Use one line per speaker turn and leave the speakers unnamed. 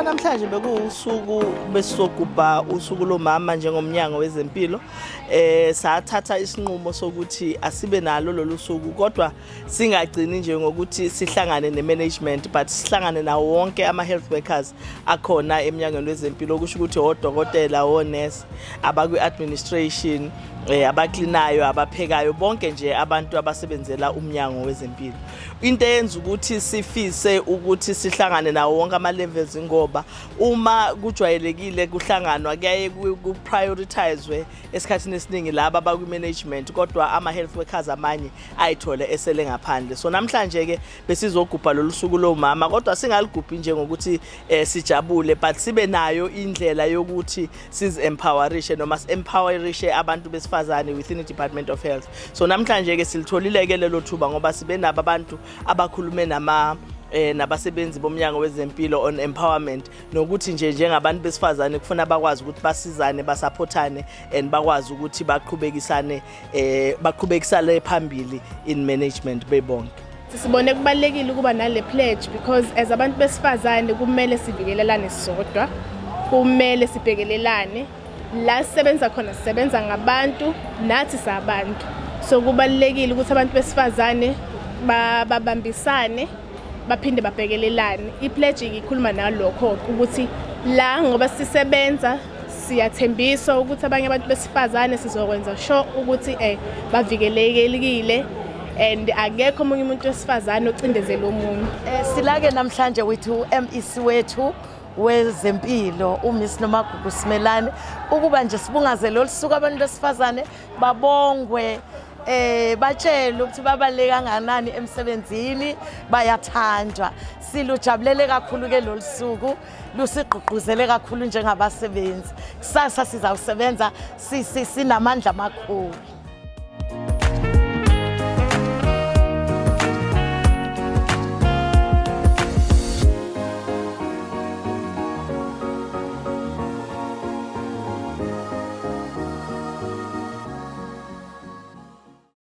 Lwanamhlanje bekuwusuku besizogubha usuku lomama njengomnyango wezempilo. Sathatha isinqumo sokuthi asibe nalo lolu suku, kodwa singagcini nje ngokuthi sihlangane ne-management, but sihlangane nawo wonke ama-health workers akhona emnyangweni wezempilo, okusho ukuthi odokotela, onesi, abakwi-administration, abaklinayo, abaphekayo, bonke nje abantu abasebenzela umnyango wezempilo. Into eyenza ukuthi sifise ukuthi sihlangane nawo wonke ama-levels, ngoba uma kujwayelekile kuhlanganwa kuyaye ku-prioritizwe esikhathini esiningi laba abakwi-management, kodwa ama-health workers amanye ayithole esele ngaphandle. So namhlanje-ke besizogubha lolu suku lomama, kodwa singaligubhi nje ngokuthi sijabule, but sibe nayo indlela yokuthi sizi-empowerishe noma si-empowerishe abantu besifazane within i-Department of Health. So namhlanje-ke silitholile-ke lelo thuba ngoba sibe nabo abantu abakhulume nama nabasebenzi bomnyango wezempilo on empowerment, nokuthi nje njengabantu besifazane kufuna bakwazi ukuthi basizane, basupportane and bakwazi ukuthi baqhubekisane, baqhubekisane phambili in management bebonke.
Sibone kubalulekile ukuba nale pledge because as abantu besifazane kumele sivikelelane sodwa, kumele sibhekelelane. La sisebenza khona sisebenza ngabantu, nathi sabantu. So kubalulekile ukuthi abantu besifazane babambisane, baphinde babhekelelane. I-pledge ikhuluma nalokho ukuthi la ngoba sisebenza siyathembisa ukuthi abanye abantu besifazane sizokwenza sure ukuthi bavikelekile and akekho omunye umuntu wesifazane ocindezela omunye.
Silake namhlanje with u-MEC wethu wezempilo, uMiss Nomagugu Simelane, ukuba nje sibungaze lolu suku, abantu besifazane babongwe, batshelwe ukuthi babaluleke kangakanani emsebenzini, bayathandwa. Silujabulele kakhulu ke lolu suku, lusigqugquzele kakhulu njengabasebenzi. Kusasa sizawusebenza sinamandla amakhulu.